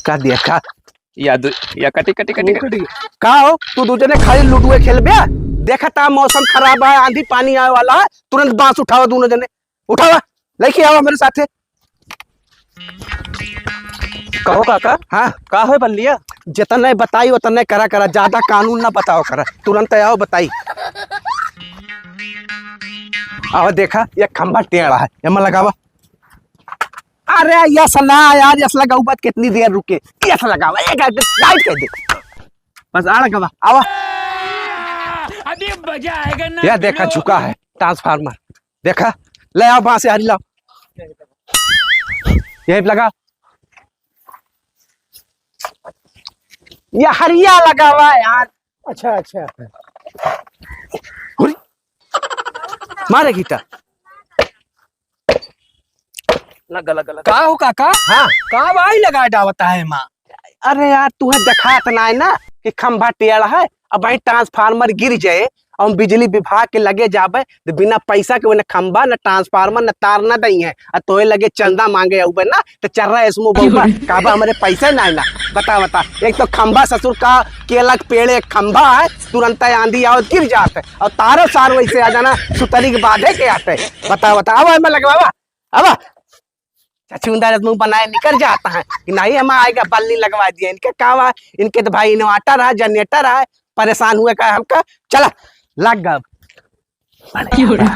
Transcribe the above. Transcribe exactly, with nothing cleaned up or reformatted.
कट्टा देखा। या दु-, या कटी, कटी, कटी, कटी। का हो, तू दू जने खाली लूडुए खेलबे? देखा ता मौसम खराब है, आंधी पानी आवे वाला है, तुरंत बांस उठावा दूनो जने। उठावा, लेके आवा हमरे साथे। कहो काका। हाँ। का होय बल्लिया? जितने बताई उतने करा करा, ज्यादा कानून ना बताओ करा, तुरंत आओ बताई। आओ देखा, ये खंभा टेढ़ा है, एमा लगावा। अरे यस ना यार, यस लगाऊ बात कितनी देर रुके, यस लगावा, एक लाइट कर दे। बस आड़ गवा, आवा। अभी मजा आएगा ना। यह देखा, झुका है ट्रांसफार्मर। देखा, ले आओ बांस हरी लाओ। यही लगा। ये हरिया लगा हुआ है यार। अच्छा, अच्छा। हुरी। मारे गीता। लगा, लगा, लगा। का हो काका? हाँ। का भाई लगा डावता है माँ? अरे यार, तुहे देखात ना है ना कि खंभा टेढ़ है, अब भाई ट्रांसफार्मर गिर जाए और हम बिजली विभाग के लगे जाबे, तो बिना पैसा के वो न खंभा, न ट्रांसफार्मर, न तार न दई है, और तोहे लगे चंदा मांगे आउबे ना, तो चर्रा एसमो बउबा, काबा हमरे पैसे ना है ना। बता, बता, एक तो खंभा ससुर का केला के पेड़ एक खंभा है, तुरंत आंधी आवत गिर जात है, और तारो सार वैसे आ जाना, सुतरी के बाधे के आते। बता, बता, अब हमें लगवावा, अब छछूंदर मुंह बनाए निकल जाता है कि नहीं, हम आएगा बल्ली लगवा दिया। इनके का हुआ? इनके तो भाई इन्वर्टर है, जनरेटर है, परेशान हुए का हमका। चला, लग गब। क्यों रे?